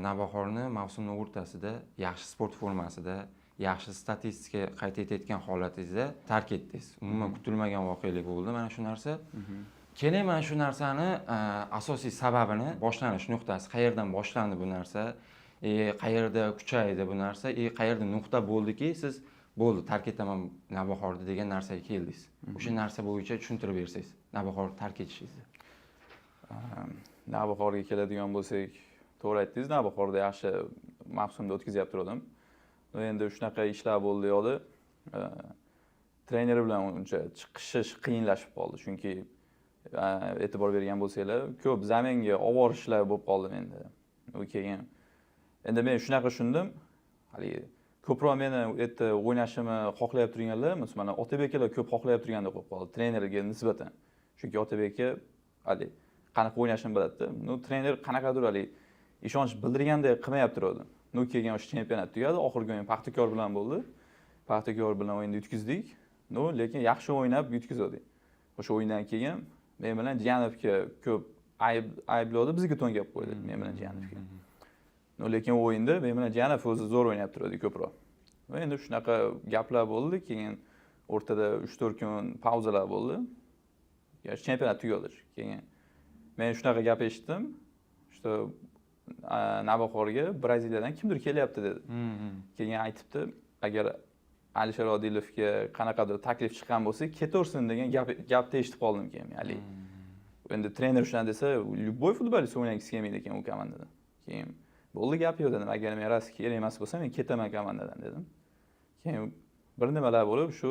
Navbahorni mavsumning o'rtasida yaxshi sport formasida, yaxshi statistika qayd etayotgan holatingizda tark etdingiz. Umuman kutilmagan voqelik bo'ldi mana shu narsa. Keling, mana shu narsani asosiy sababini, boshlanish nuqtasi qayerdan boshlandi bu narsa, qayerda kuchaydi bu narsa, qayerda nuqta bo'ldiki, siz bo'ldi, tark etaman Navbahorni degan narsaga keldingiz? O'sha narsa bo'yicha tushuntirib bersangiz, Navbahorni tark etishingizni. Navbahorga keladigan bo'lsak, to'g'ri aytdingiz, Navbahorda yaxshi mavsumda o'tkazyapti turdim. Endi shunaqa ishlar bo'ldi yoqda. Trener bilan uncha chiqishish qiyinlashib qoldi, chunki e'tibor bergan bo'lsanglar, ko'p замен ga oborishlar bo'lib qoldi menda. U keyin endi men shunaqa tushundim, haligi ko'proq meni u yerda o'ynashimni xohlayap turganlar, masalan, mana Otabek akalar ko'p xohlayap turgandek bo'lib qoldi trenerga nisbatan. Chunki Otabek aka haligi qanaqa o'ynashimni biladida. Ну, trener qanaqadir haligi ishonch bildirgandek qilmayap turadi. Ну, keyin o'sha chempionat tugadi, oxirgi o'yin Paxtakor bilan bo'ldi. Paxtakor bilan o'yinda yutqizdik. Ну, lekin yaxshi o'ynab yutqizdik. O'sha o'yindan keyin men bilan Jiyanovga ko'p ayblovni bizga to'nkab qo'ydi, men bilan Jiyanovga. Ну, lekin o'yinda men bilan Jiyanov o'zi zo'r o'ynab turadi ko'proq. Va endi shunaqa gaplar bo'ldi, keyin o'rtada 3-4 kun pauzalar bo'ldi. Ya, chempionat tugadi. Keyin men shunaqa gap eshitdim, что Navbahorga Braziliyadan kimdir kelyapti dedi. Keyin aytibdi, agar Alisher Odilovga qanaqadir taklif chiqqan bo'lsa, ketaversin degan gapni eshitib qoldim keyin. Ya'ni endi trener shunaqa desa, любой futbolist o'ynagisi kelmaydi ekan u komandada. Keyin bo'ldi, gap yo'q dedim. Agar men rost kerak emas bo'lsa, men ketaman komandadan dedim. Keyin bir nimalar bo'lib, shu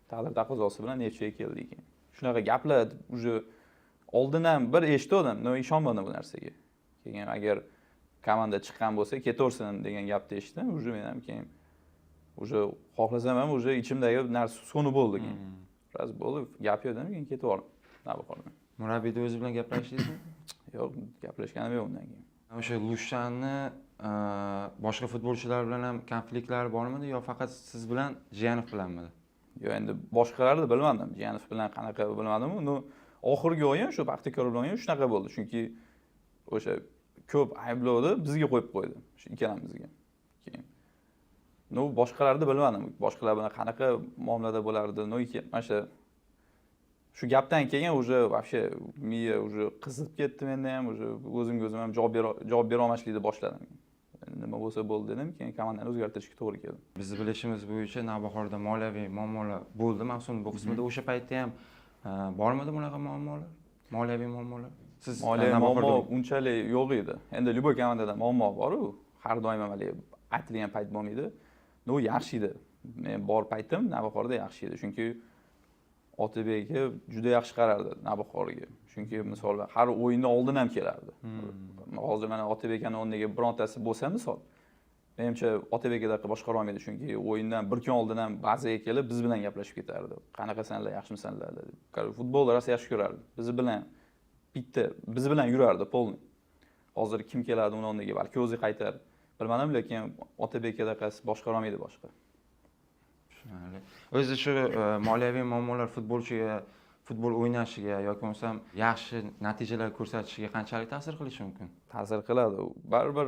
taqdir taqozosi bilan Neftchiga keldik keyin. Shunaqa gaplar уже oldin ham bir eshitgandim, но ishonmadim bu narsaga. Keyin agar komanda chiqqan bo'lsa, ketaversin degan gapni eshitdim, уже men ham keyin уже xohlasam ham, уже ichimdagi narsa so'nib bo'ldi keyin. Rost bo'ldi, gap yo'q dedim, keyin ketib yubordim Navbahordan. Murabbiyni o'zi bilan gaplashdingizmi? Yo'q, gaplashganim yo'q undan keyin. O'sha Lushanni boshqa futbolchilar bilan ham konfliktlari bormidi yo faqat siz bilan, Jiyanov bilanmidi? Yo'q, endi boshqalarni bilmadim. Jiyanov bilan qanaqa bilmadim. Ну, oxirgi o'yin shu Paxtakor bilan o'yin shunaqa bo'ldi. Chunki o'sha ko'p ayblovni bizga qo'yib qo'ydi, shu ikkalamizga. Keyin ну, boshqalarni bilmadim. Boshqalar bilan qanaqa muomalada bo'lardi. Ну, mana shu gapdan keyin уже вообще miya уже qizib ketdi menda ham, уже o'zimga o'zim ham javob bera olmaslikni boshladim. Nima bo'lsa bo'ldi dedim, keyin komandani o'zgartirishga to'g'ri keldi. Bizni bilishimiz bo'yicha, Navbahorda moliyaviy muammolar bo'ldi mavsumning bu qismida. O'sha paytda ham bormidi bunaqa muammolar? Moliyaviy muammolar? Siz Moliyaviy Navbahorda muammo unchalik yo'q edi. Endi любой komandada muammo bor-u, har doim ham haligi aytilgan payt bo'lmaydi. Ну, yaxshi edi. Men bor paytim Navbahorda yaxshi edi. Chunki Otabek aka juda yaxshi qarardi Navbahorga. Chunki misol har o'yinni oldin ham kelardi. Hozir mana Otabek akani o'rniga birontasi bo'lsa misol, menimcha, Otabek aka boshqara olmaydi, chunki o'yindan bir kun oldin ham bazaga kelib biz bilan gaplashib ketardi. Qanaqasanlar, yaxshimisanlar deb. Futbolni rosa yaxshi ko'rardi. Biz bilan bitta, biz bilan yurardi полный. Hozir kim keladi uni o'rniga, balki o'zi qaytar. Bilmadim, lekin Otabek akadaqasi boshqara olmaydi boshqa. Tushunarli. O'zi shu moliyaviy muammolar futbolchiga futbol o'ynashiga yoki bo'lmasam yaxshi natijalar ko'rsatishiga qanchalik ta'sir qilishi mumkin? Ta'sir qiladi. Baribir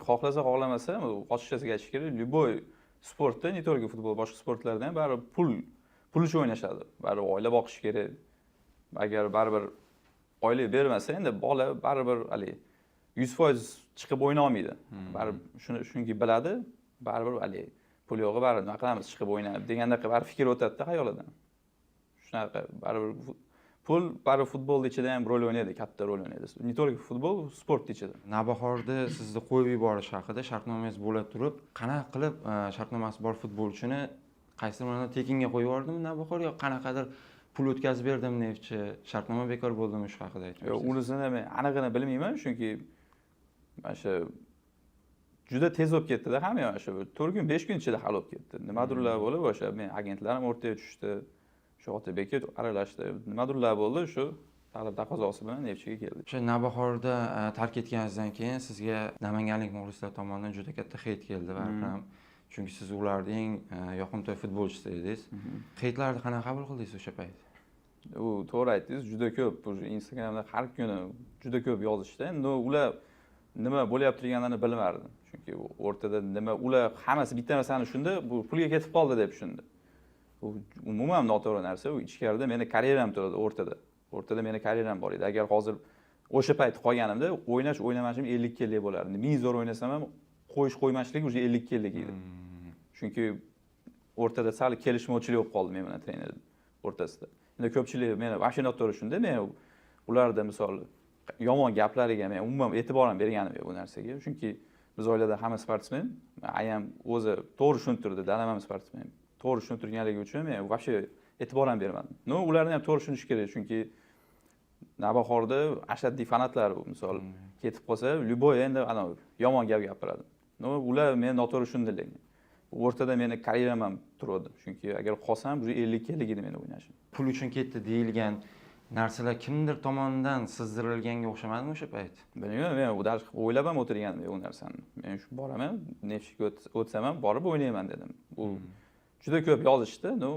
xohlasa xohlamasa, ochiqchasiga aytish kerak, любой sportda, не только futbol, boshqa sportlarda ham baribir pul uchun o'ynashadi. Baribir oila boqish kerak. Agar baribir oylik bermasa, endi bola baribir haligi 100% chiqib o'ynay olmaydi. Baribir shuni chunki biladi, baribir haligi pul yo'g'i, baribir nima qilamiz chiqib o'ynab degandaqa baribir fikr o'tadida xayolidan. Shunaqa baribir pul baribir futbolni ichida ham rol o'ynaydi, katta rol o'ynaydi. Не только futbol, sport ichida. Navbahorda sizni qo'yib yuborish haqida, shartnomangiz bo'la turib, qanaqa qilib shartnomasi bor futbolchini qaysi ma'noda tekinga qo'yib yubordimi Navbahor yo qanaqadir pul o'tkazib berdimi Neftchi, shartnoma bekor bo'ldimi, shu haqida aytib Yo'q, bersangiz. Unisini men anig'ini bilmayman, chunki mana shu juda tez bo'lib ketdida hamma, mana shu 4 kun, 5 kun ichida hal bo'lib ketdi. Nimadirlar bo'lib, o'sha men agentlarim o'rtaga tushdi. Shu Otabek aralashdi. Nimadirlar bo'ldi, shu taqdir taqozosi bilan Neftchiga keldik. O'sha Navbahorda tark etganingizdan keyin sizga namanganlik muxlislar tomonidan juda katta хейт keldi baribir ham. Chunki siz ularning eng yoqimtoy futbolchisi edingiz. Хейт larni qanaqa qabul qildingiz o'sha payt? U to'g'ri aytdingiz, juda ko'p уже Instagramda har kuni juda ko'p yozishdi. Endi ular Nima bo'lyapti deganini bilmardim. Chunki o'rtada nima, ular hammasi bitta narsani tushundi, bu pulga ketib qoldi deb tushundi. Bu umuman noto'g'ri narsa. U ichkarida meni karyeram turadi o'rtada. O'rtada meni karyeram bor edi. Agar hozir o'sha payt qolganimda o'ynash o'ynamashim 50-50 bo'lardi. Ming zo'r o'ynasam ham qo'yish qo'ymashligi уже 50-50 edi. Chunki o'rtada sal kelishmovchilik bo'lib qoldi men bilan trener o'rtasida. Endi ko'pchilik meni вообще noto'g'ri tushundi. Men ularda misol yomon gaplariga men umuman e'tibor ham berganim yo'q bu narsaga. Chunki biz oilada hamma sportsmen. Ayam o'zi to'g'ri tushuntirdi, dadam ham sportsmen. To'g'ri tushuntirganligi uchun men вообще e'tibor ham bermadim. Но, ularni ham to'g'ri tushunish kerak, chunki Navbahorda ashaddiy fanatlar u misol ketib qolsa, любой endi anavi yomon gap gapiradi. Но, ular meni noto'g'ri tushundi lekin. O'rtada meni karyeram ham turadi. Chunki agar qolsam, уже 50-50 edi meni o'ynashim. Pul uchun ketdi deyilgan narsalar kimdir tomonidan sizdirilganga o'xshamadimi o'sha payt? Bilmayman, men u даже o'ylab ham o'tirganim yo'q u narsani. Men shu boraman, Neftchiga o'tsam ham borib o'ynayman dedim. U juda ko'p yozishdi, но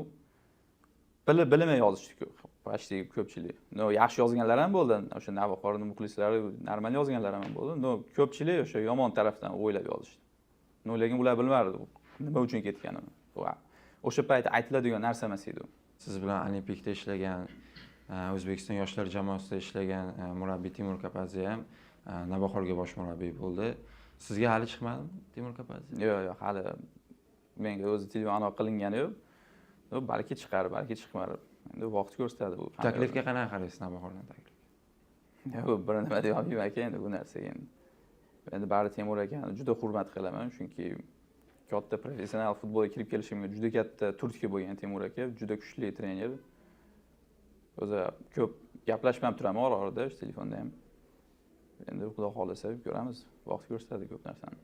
bilib bilmay yozishdi ko'p, почти ko'pchilik. Но, yaxshi yozganlar ham bo'ldi, o'sha Navbahorning muxlislari normal yozganlar ham bo'ldi. Но, ko'pchilik o'sha yomon tarafdan o'ylab yozishdi. Но, lekin ular bilmardi nima uchun ketganimni. O'sha payt aytiladigan narsa emas edi u. Siz bilan Olimpikda ishlagan, O'zbekiston yoshlar jamoasida ishlagan murabbiy Timur Kapadze ham Navbahorga bosh murabbiy bo'ldi. Sizga hali chiqmadimi Timur Kapadze? Yo'q, yo'q, hali menga o'zi telefon aloqa qilingani yo'q. Yo'q, balki chiqar, balki chiqmar. Endi vaqt ko'rsatadi bu. Taklifga qanaqa qaraysiz, Navbahordan taklif? Yo'q, bir nima deya olmayman aka endi bu narsaga endi. Endi bari Temur akani juda hurmat qilaman, chunki katta professional futbolga kirib kelishimga juda katta turtki bo'lgan Temur aka, juda kuchli trener. O'zi ko'p gaplashib ham turaman ora-orada, telefonda ham. Endi Xudo xohlasa ko'ramiz, vaqt ko'rsatadi ko'p narsani.